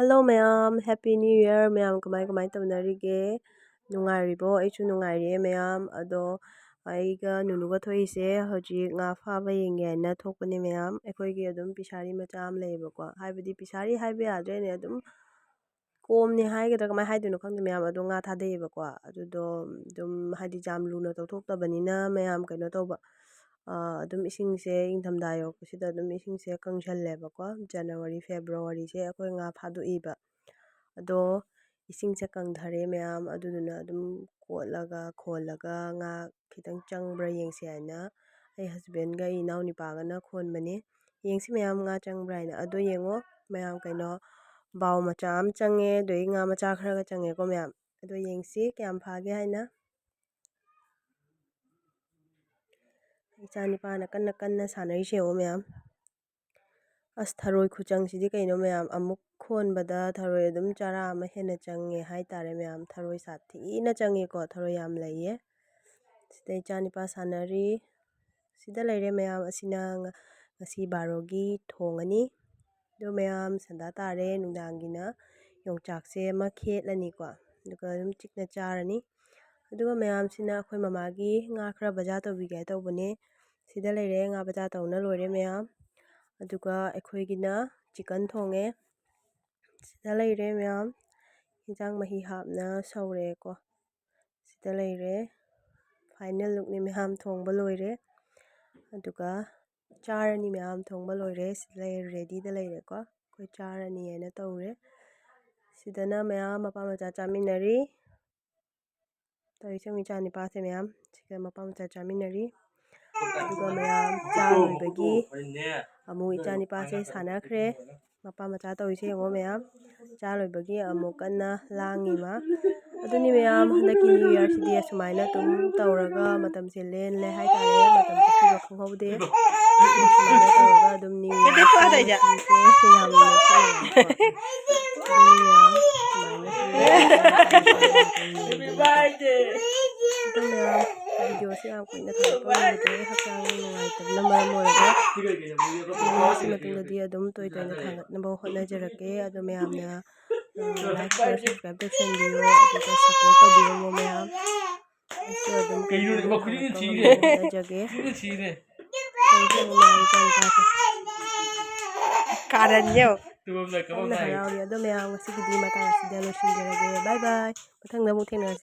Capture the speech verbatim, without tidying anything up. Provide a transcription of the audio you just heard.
Hello ꯃꯌꯥꯝ, Happy New Year ꯃꯌꯥꯝ, ꯀꯃꯥꯏ ꯀꯃꯥꯏ ꯇꯧꯅꯔꯤꯒꯦ? ꯅꯨꯡꯉꯥꯏꯔꯤꯕꯣ? ꯑꯩꯁꯨ ꯅꯨꯡꯉꯥꯏꯔꯤꯌꯦ ꯃꯌꯥꯝ꯫ ꯑꯗꯣ ꯑꯩꯒ ꯅꯨꯅꯨꯒ ꯊꯣꯛꯏꯁꯦ ꯍꯧꯖꯤꯛ ꯉꯥ ꯐꯥꯕ ꯌꯦꯡꯒꯦ ꯍꯥꯏꯅ ꯊꯣꯛꯄꯅꯦ ꯃꯌꯥꯝ꯫ ꯑꯩꯈꯣꯏꯒꯤ ꯑꯗꯨꯝ ꯐꯤꯁꯥꯔꯤ ꯃꯆꯥ ꯑꯃ ꯂꯩꯌꯦꯕꯀꯣ, ꯍꯥꯏꯕꯗꯤ ꯐꯤꯁꯥꯔꯤ ꯍꯥꯏꯕ ꯌꯥꯗ꯭ꯔꯦꯅꯦ, ꯑꯗꯨꯝ ꯀꯣꯝꯅꯤ ꯍꯥꯏꯒꯗ꯭ꯔꯥ ꯀꯃꯥꯏ ꯍꯥꯏꯗꯣꯏꯅꯣ ꯈꯪꯗꯦ ꯃꯌꯥꯝ꯫ ꯑꯗꯣ ꯉꯥ ꯊꯥꯗꯩꯌꯦꯕꯀꯣ, ꯑꯗꯨꯗꯣ ꯑꯗꯨꯝ ꯍꯥꯏꯗꯤ ꯌꯥꯝ ꯂꯨꯅ ꯇꯧꯊꯣꯛꯇꯕꯅꯤꯅ ꯃꯌꯥꯝ ꯀꯩꯅꯣ ꯇꯧꯕ, ꯑꯗꯨꯝ ꯏꯁꯤꯡꯁꯦ ꯏꯪꯊꯝꯊꯥ ꯌꯧꯔꯛꯄꯁꯤꯗ ꯑꯗꯨꯝ ꯏꯁꯤꯡꯁꯦ ꯀꯪꯁꯜꯂꯦꯕꯀꯣ꯫ ꯖꯅꯋꯥꯔꯤ, ꯐꯦꯕ꯭ꯔꯨꯋꯥꯔꯤꯁꯦ ꯑꯩꯈꯣꯏ ꯉꯥ ꯐꯥꯗꯣꯛꯏꯕ꯫ ꯑꯗꯣ ꯏꯁꯤꯡꯁꯦ ꯀꯪꯊꯔꯦ ꯃꯌꯥꯝ, ꯑꯗꯨꯗꯨꯅ ꯑꯗꯨꯝ ꯀꯣꯠꯂꯒ ꯈꯣꯜꯂꯒ ꯉꯥ ꯈꯤꯇꯪ ꯆꯪꯕ꯭ꯔꯥ ꯌꯦꯡꯁꯦ ꯍꯥꯏꯅ ꯑꯩ ꯍꯁꯕꯦꯟꯒ ꯑꯩ ꯏꯅꯥꯎꯅꯨꯄꯥꯒꯅ ꯈꯣꯟꯕꯅꯦ꯫ ꯌꯦꯡꯁꯤ ꯃꯌꯥꯝ ꯉꯥ ꯆꯪꯕ꯭ꯔꯥ ꯍꯥꯏꯅ꯫ ꯑꯗꯣ ꯌꯦꯡꯉꯣ ꯃꯌꯥꯝ, ꯀꯩꯅꯣ, ꯕꯥꯎ ꯃꯆꯥ ꯑꯃ ꯆꯪꯉꯦ, ꯑꯗꯩ ꯉꯥ ꯃꯆꯥ ꯈꯔꯒ ꯆꯪꯉꯦꯀꯣ ꯃꯌꯥꯝ꯫ ꯑꯗꯣ ꯌꯦꯡꯁꯤ ꯀꯌꯥꯝ ꯐꯥꯒꯦ ꯍꯥꯏꯅ꯫ ꯏꯆꯥ ꯅꯤꯄꯥꯅ ꯀꯟꯅ ꯀꯟꯅ ꯁꯥꯟꯅꯔꯤꯁꯦ ꯌꯦꯡꯉꯣ ꯃꯌꯥꯝ꯫ ꯑꯁ, ꯊꯔꯣꯏ ꯈꯨꯆꯪꯁꯤꯗꯤ ꯀꯩꯅꯣ ꯃꯌꯥꯝ, ꯑꯃꯨꯛ ꯈꯣꯟꯕꯗ ꯊꯔꯣꯏ ꯑꯗꯨꯝ ꯆꯔꯥ ꯑꯃ ꯍꯦꯟꯅ ꯆꯪꯉꯦ ꯍꯥꯏꯇꯥꯔꯦ ꯃꯌꯥꯝ꯫ ꯊꯔꯣꯏ ꯁꯥꯊꯤꯅ ꯆꯪꯉꯦꯀꯣ, ꯊꯔꯣꯏ ꯌꯥꯝ ꯂꯩꯌꯦ꯫ ꯁꯤꯗ ꯏꯆꯥ ꯅꯤꯄꯥ ꯁꯥꯟꯅꯔꯤ꯫ ꯁꯤꯗ ꯂꯩꯔꯦ ꯃꯌꯥꯝ꯫ ꯑꯁꯤꯅ ꯉ-, ꯉꯁꯤ ꯕꯥꯔꯣꯒꯤ ꯊꯣꯡꯉꯅꯤ꯫ ꯑꯗꯣ ꯃꯌꯥꯝ, ꯁꯟꯗꯥ ꯇꯥꯔꯦ, ꯅꯨꯡꯗꯥꯡꯒꯤꯅ ꯌꯣꯡꯆꯥꯛꯁꯦ ꯑꯃ ꯈꯦꯠꯂꯅꯤꯀꯣ, ꯑꯗꯨꯒ ꯑꯗꯨꯝ ꯆꯤꯛꯅ ꯆꯥꯔꯅꯤ꯫ ꯑꯗꯨꯒ ꯃꯌꯥꯝꯁꯤꯅ ꯑꯩꯈꯣꯏ ꯃꯃꯥꯒꯤ ꯉꯥ ꯈꯔ ꯕꯖꯥꯔ ꯇꯧꯕꯤꯒꯦ ꯍꯥꯏ ꯇꯧꯕꯅꯦ꯫ ꯁꯤꯗ ꯂꯩꯔꯦ, ꯉꯥ ꯕꯖꯥꯔ ꯇꯧꯅ ꯂꯣꯏꯔꯦ ꯃꯌꯥꯝ꯫ ꯑꯗꯨꯒ ꯑꯩꯈꯣꯏꯒꯤꯅ ꯆꯤꯛꯀꯟ ꯊꯣꯡꯉꯦ꯫ ꯁꯤꯗ ꯂꯩꯔꯦ ꯃꯌꯥꯝ, ꯏꯟꯖꯥꯡ ꯃꯍꯤ ꯍꯥꯞꯅ ꯁꯧꯔꯦꯀꯣ꯫ ꯁꯤꯗ ꯂꯩꯔꯦ, ꯐꯥꯏꯅꯦꯜ ꯂꯨꯛꯅꯤ ꯃꯌꯥꯝ, ꯊꯣꯡꯕ ꯂꯣꯏꯔꯦ꯫ ꯑꯗꯨꯒ ꯆꯥꯔꯅꯤ ꯃꯌꯥꯝ, ꯊꯣꯡꯕ ꯂꯣꯏꯔꯦ꯫ ꯁꯤꯗ ꯂꯩꯔꯦ, ꯔꯦꯗꯤꯗ ꯂꯩꯔꯦꯀꯣ꯫ ꯑꯩꯈꯣꯏ ꯆꯥꯔꯅꯤ ꯍꯥꯏꯅ ꯇꯧꯔꯦ꯫ ꯁꯤꯗꯅ ꯃꯌꯥꯝ ꯃꯄꯥ ꯃꯆꯥ ꯆꯥꯃꯤꯟꯅꯔꯤ꯫ ꯇꯧꯔꯤꯁꯦ ꯌꯦꯡꯉꯨ, ꯏꯆꯥ ꯅꯤꯄꯥꯁꯦ ꯃꯌꯥꯝ ꯁꯤꯒ ꯃꯄꯥ ꯃꯆꯥ ꯆꯥꯃꯤꯟꯅꯔꯤ꯫ ꯑꯗꯨꯒ ꯃꯌꯥꯝ ꯆꯥ ꯂꯣꯏꯕꯒꯤ ꯑꯃꯨꯛ ꯏꯆꯥ ꯅꯤꯄꯥꯁꯦ ꯁꯥꯟꯅꯈ꯭ꯔꯦ꯫ ꯃꯄꯥ ꯃꯆꯥ ꯇꯧꯔꯤꯁꯦ ꯌꯦꯡꯉꯣ ꯃꯌꯥꯝ꯫ ꯆꯥ ꯂꯣꯏꯕꯒꯤ ꯑꯃꯨꯛ ꯀꯟꯅ ꯂꯥꯡꯉꯤ ꯃꯥ꯫ ꯑꯗꯨꯅꯤ ꯃꯌꯥꯝ, ꯍꯟꯗꯛꯀꯤ New Yearꯁꯤꯗꯤ ꯑꯁꯨꯃꯥꯏꯅ ꯑꯗꯨꯝ ꯇꯧꯔꯒ ꯃꯇꯝꯁꯦ ꯂꯦꯜꯂꯦ ꯍꯥꯏꯇꯥꯔꯦ꯫ ꯃꯇꯝ ꯆꯠꯈꯤꯕ ꯈꯪꯍꯧꯗꯦ꯫ ꯑꯁꯨꯃꯥꯏꯅ ꯇꯧꯔꯒ ꯑꯗꯨꯝ New Yearꯁꯦ ꯌꯥꯝꯅ ꯅꯨꯡꯉꯥꯏꯀꯣ꯫ ꯑꯗꯨꯅꯤ ꯃꯌꯥꯝ, ꯑꯗꯨꯃꯥꯏꯅ ꯑꯗꯣ ꯃꯌꯥꯝ, videoꯁꯦ ꯌꯥꯝ ꯀꯨꯏꯅ ꯊꯥꯡꯒꯠꯄ ꯉꯝꯗ꯭ꯔꯦ, ꯍꯛꯆꯥꯡ ꯅꯨꯡꯉꯥꯏꯇꯕꯅ ꯃꯔꯝ ꯑꯣꯏꯔꯒ꯫ ꯁꯤ ꯃꯇꯨꯡꯗꯗꯤ ꯑꯗꯨꯝ ꯇꯣꯏ ꯇꯣꯏꯅ ꯊꯥꯡꯒꯠꯅꯕ ꯍꯣꯠꯅꯖꯔꯛꯀꯦ꯫ ꯑꯗꯣ ꯃꯌꯥꯝꯅ, ꯑ, like, share, subscribe ꯇꯧꯁꯟꯕꯤꯌꯣ, ꯑꯗꯨꯒ support ꯇꯧꯕꯤꯔꯝꯃꯣ ꯃꯌꯥꯝ꯫ ꯑꯩꯁꯨ ꯑꯗꯨꯝ ꯀꯩꯅꯣ, continue ꯃꯈꯨꯠꯁꯤꯅ ꯊꯥꯡꯒꯠꯄ ꯊꯤꯔꯦ꯫ ꯉꯝꯅꯕ ꯍꯣꯠꯅꯖꯒꯦ꯫ ꯁꯤꯅ ꯊꯤꯔꯦ꯫ ꯀꯩꯅꯣ ꯃꯌꯥꯝ ꯆꯪꯕꯁꯦ? ꯀꯥꯔꯟ ꯌꯦꯡꯉꯣ꯫ ꯇꯨꯝꯃꯝꯗꯥꯏ ꯀꯟꯅ ꯀꯞꯄꯝꯗꯥꯏ꯫ ꯍꯔꯥꯎꯔꯤ꯫ ꯑꯗꯣ ꯃꯌꯥꯝ ꯉꯁꯤꯒꯤꯗꯤ ꯃꯇꯥꯡ ꯑꯁꯤꯗ ꯂꯣꯏꯁꯤꯟꯖꯔꯒꯦ꯫ Bye bye꯫ ꯃꯊꯪꯗ ꯑꯃꯨꯛ ꯊꯦꯡꯅꯔꯁꯤ꯫